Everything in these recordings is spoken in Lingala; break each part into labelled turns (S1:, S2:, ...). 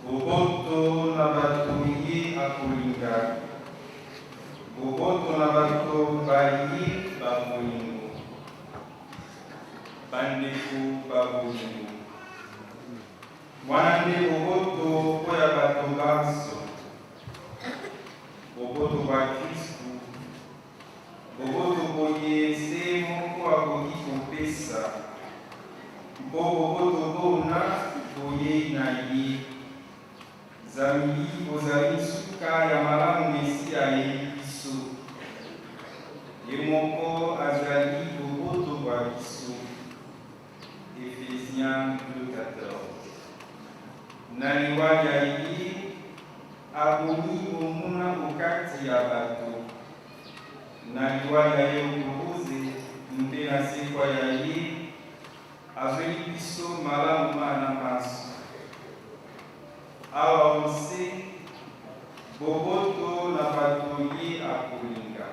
S1: Boboto na bato ye akolinga, boboto na bato ba ye ba bolingo, bandeko ba bolingo. Wana nde boboto mpo ya bato banso, boboto bwa Kristu, boboto boye se moko akoki kopesa, mpo boboto bona boyei na ye. Zambi bozali nsuka ya malamu Mesia ayeli biso. Ye moko azali boboto bwa biso. Ephesiens 2,14. Na liwa lya ye, abomi bonguna okati ya bato. Na liwa lya ye okroze mpe na sekwa ya ye, Azweli biso malamu mana manso. Awa o nse, boboto na bato ye akolinga.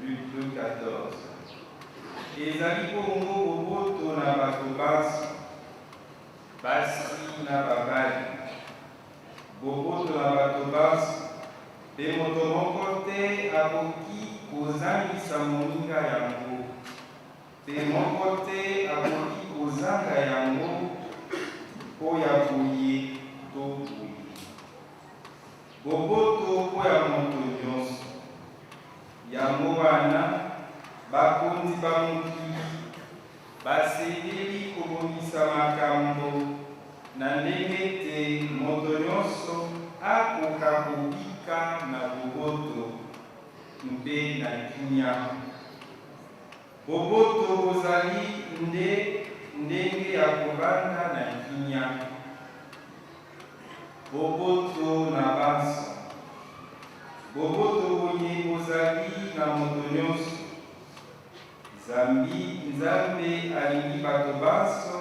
S1: Luc 2,14. Ezali bongo boboto na bato banso, basi na babali. Boboto na bato banso, mpe moto moko te akoki kozangisa moninga yango. Mpe moko te akoki kozanga yango mpo ya boye to boye. Boboto mpo ya moto nyonso. Yango wana, bakonzi ba mokili basengeli kobongisa makambo na ndenge ete moto nyonso akoka kobika na boboto mpe na kimia. Boboto bozali nde ndenge ya kovanda na kimia. Boboto na banso. Boboto boye bozali na moto nyonso, zambi Nzambe alingi bato banso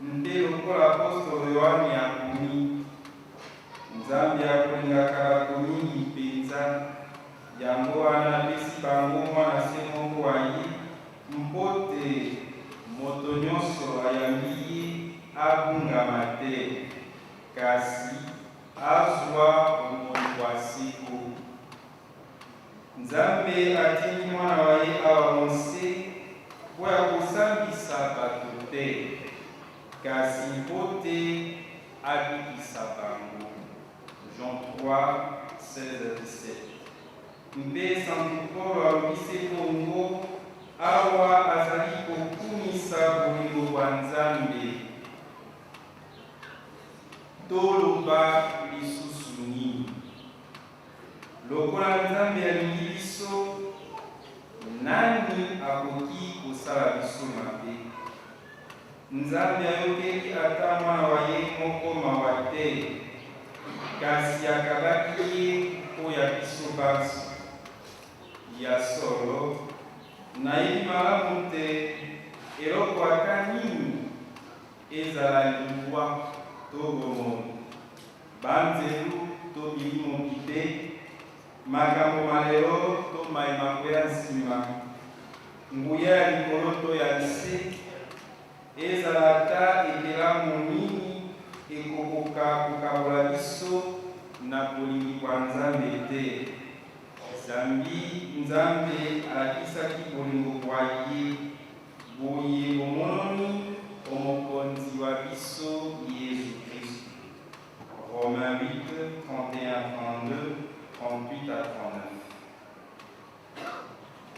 S1: mpe lokola Apostolo Yoane akomi, Nzambe akolingaka bato mingi mpenza. Yango wana apesi bango Mwana se moko wa ye, mpo te moto nyonso ayambi ye abungama te, kasi azwa bomoi bwa seko. Nzambe atindi Mwana wa ye awa o nse mpo ya kosambisa bato te, kasi mpo te abikisa bango. Jean 3, 16 à 17. Mpe santu Polo alobi se bongo, awa azali kokumisa bolingo bwa Nzambe. Toloba lisusu nini? Lokola Nzambe alingi biso, nani akoki kosala biso mabe? Nzambe ayokeli ata Mwana wa ye moko mawa te, kasi akabaki ye mpo ya biso banso. Ya solo, nayebi malamu te eloko ata nini, ezala liwa to bomoi, banzelu to bilimo bibe, makambo ma lelo to maye makoya nsima, Nguya ya likolo to ya nse, ezala ata ekelamu nini, ekokoka kokabola biso na bolingi bwa Nzambe te, zambi Nzambe alakisaki bolingo bwa ye, boye bomononi o Mokonzi wa biso Yezu Kristu. Romains 8, 31 32, 38 à 39.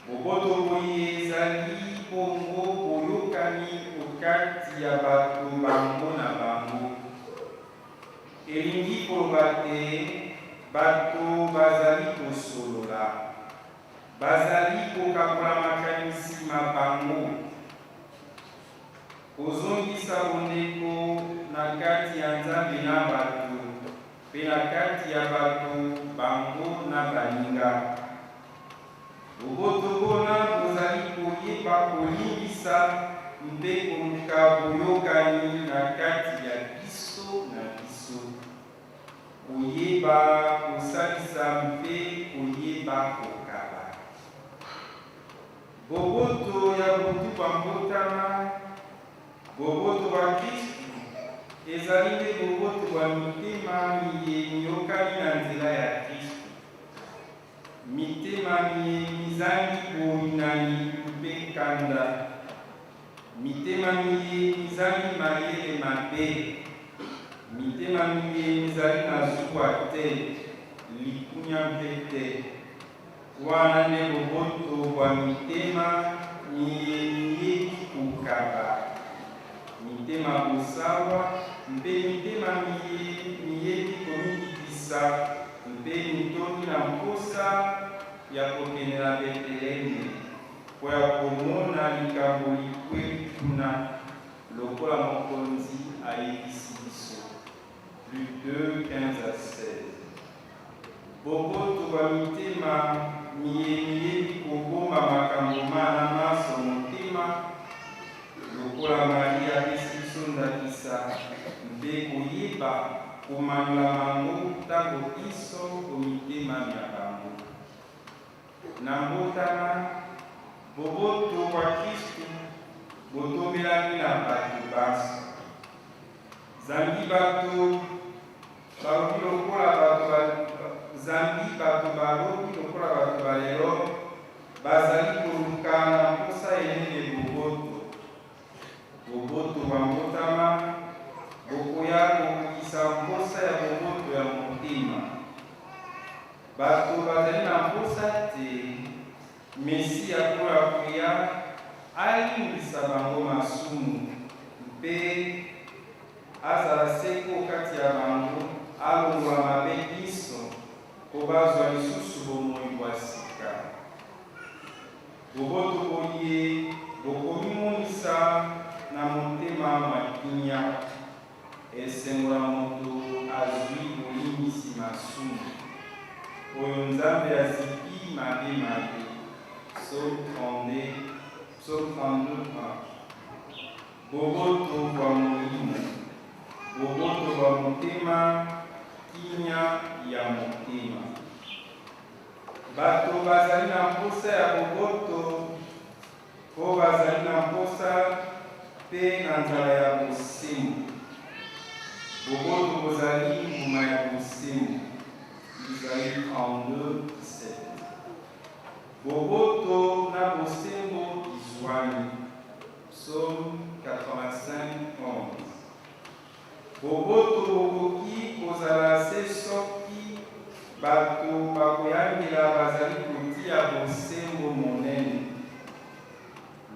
S1: Boboto boye ezali bongo boyokani okati ya bato bango na bango. Elingi koloba te bato bazali kosolola, bazali kokabola makanisi ma bango, kozongisa bondeko na kati ya Nzambe na bato mpe na kati ya bato bango na baninga. Boboto bona bozali koya. koyeba kolimbisa mpe koluka boyokani na kati ya biso na biso, koyeba kosalisa mpe koyeba kokaba. Boboto ya butu bwa mbotama, boboto bwa Kristu, ezali nde boboto bwa mitema miye miyokani na nzela ya Kristu. Mitema miye mizangi boyinani mpe nkanda, mitema miye mizangi mayele mabe, mitema miye mizali na zuwa te, likunya mpe te. Wana nde boboto bwa mitema miye miyebi kokaba, mitema bosawa mpe mitema miye miyebi komikitisa mpe mitondi na mposa ya kokende na Beteleme mpo ya komona likambo likweli kuna, lokola Mokonzi ayebisi biso. Luc 2, 15 à 16. Boboto bwa mitema miye miyebi kobomba makambo mana manso motema, lokola Maria apesi biso ndakisa, mpe koyeba komanyola mango ntango inso o mitema mya bango. Na mbotama, boboto bwa Kristu botombelami na bato banso. Zambi bato balobi lokola bato ba, zambi bato balobi lokola bato ba lelo bazali koluka na mposa enene boboto. Boboto bwa mbotama bokoya kokokisa mposa ya boboto ya motema. Bato bazali na mposa te Mesiya oyo akoya alimbisa bango masumu mpe azala seko kati ya bango, alongola mabe inso mpo bazwa lisusu bomoi bwa sika. Boboto boye bokomimonisa na motema mwa kimia, esengo na moto azwi bolimbisi masumu, oyo Nzambe azipi mabe ma ye. Psaume 32, Psaume 32, 1. Boboto bwa molimo, boboto bwa motema, kimia ya motema. Bato bazali na mposa ya boboto mpo bazali na mposa mpe na nzala ya bosembo. Boboto bozali mbuma ya bosembo. Isaïe 32, 17. Boboto na bosembo bizwami. Psaume 85, 11. Boboto bokoki kozala se soki bato bakoyangela bazali kotia bosembo monene.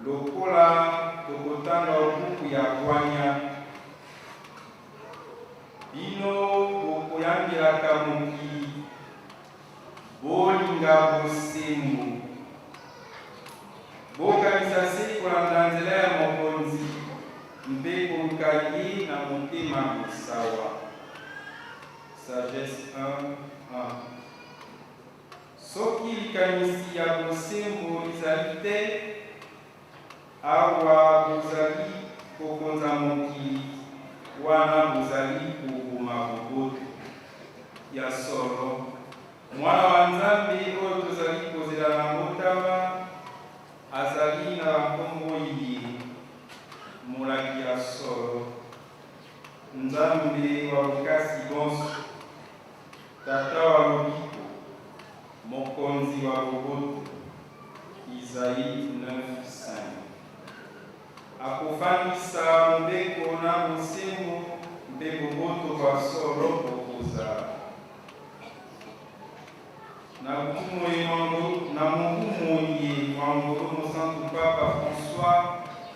S1: Lokola tokotanga o buku ya Bwanya, Bino bokoyangelaka mokili, Bolinga bosembo. Bokanisa se kolanda nzela ya Mokonzi mpe koluka ye na motema bosawa. Sagesse 1, 1. Soki likanisi ya bosembo lizali te, awa bozali kokonza mokili, wana bozali koboma boboto. Ya solo, Mwana wa Nzambe oyo tozali kozela na mbotama azali na bankombo iye, Molaki ya solo, Nzambe wa bokasi bonso, Tata wa lobiko, Mokonzi wa boboto. Isaïe 9, 5. Akofandisa mobeko na bosembo, mpe boboto bwa solo bokozala. Na butu moye na mobu moye mwa ngolu Mosantu Papa François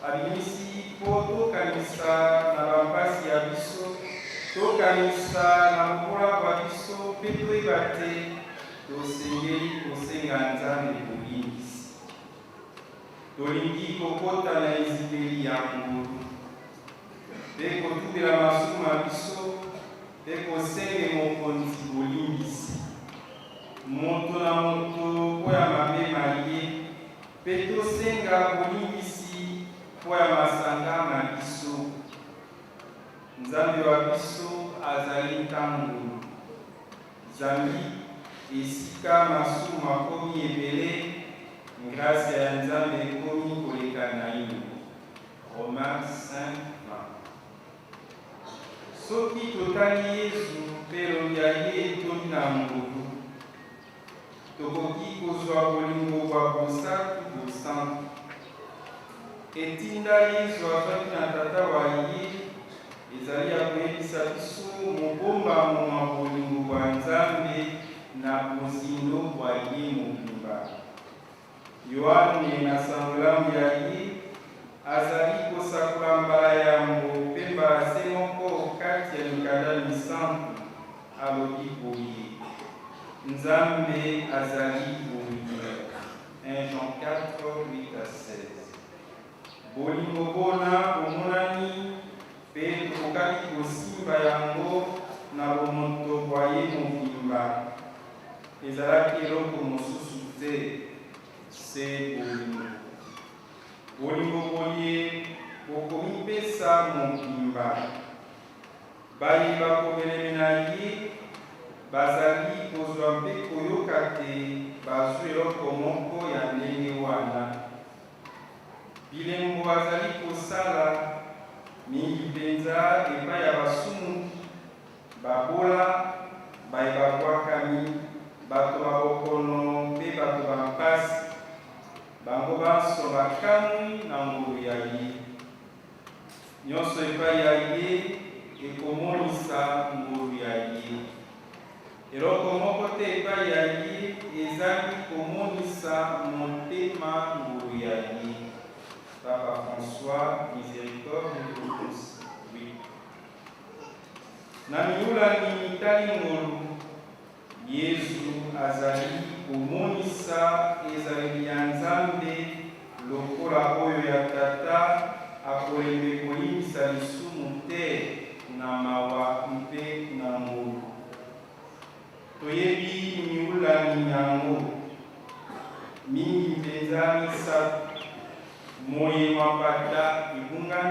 S1: abimisi mpo tokanisa na ba mpasi ya biso, tokanisa na bobola bwa biso mpe toyeba te tosengeli kosenga Nzambe bolimbisi. Tolingi kokota na ezipeli ya ngolu mpe kotubela masumu ma biso mpe kosenge Mokonzi bolimbisi, moto na moto mpo ya mabe ma ye. Mpe tosenga bolimbisi mpo ya masanga ma biso. Nzambe wa biso azali ntango, zambi esika masumu makomi ebele, ngrasya ya Nzambe ekomi koleka naino. Romains 5, 20. Soki totali Yezu mpe elongi ya ye etondi na ngolu, Tokoki kozwa bolingo bwa Bosato Bosantu. Etinda Yezu azwaki na Tata wa ye ezali ya koyebisa biso mobombamo mwa bolingo bwa Nzambe na bozindo bwa ye mobimba. Yoane na Sango Elamu ya ye azali kosakola mbala yambo mpe mbala se moko kati ya mikanda misantu, alobi boye, Nzambe azali bolingo, 1 Jean 4, 8 à 16. Bolingo bona bomonani mpe tokokaki kosimba yango na bomoto bwa ye mobimba. Ezalaki eloko mosusu te se bolingo. Bolingo boye bokomipesa mobimba. Baye bakomeleme na ye bazali kozwa mpe koyoka te bazwi eloko moko ya ndenge wana. Bilembo azali kosala, mingi mpenza epai ya basumuki, babola, baye babwakami, bato ba bokono mpe bato ba mpasi, bango banso bakamwi na ngolu ya ye. Nyonso epai ya ye ekomonisa ngolu ya ye. Eloko moko te epai ya ye ezangi komonisa motema ngolu ya ye. Papa François, Miséricorde pour tous, 8. Na miulani mitali ngolu, Yezu azali komonisa ezaleli ya Nzambe lokola oyo ya Tata akolembe kolimbisa lisumu te na mawa mpe na ngolu. Toyebi miulani myango, mingi mpenza misato, moye mwa mpata ebungami.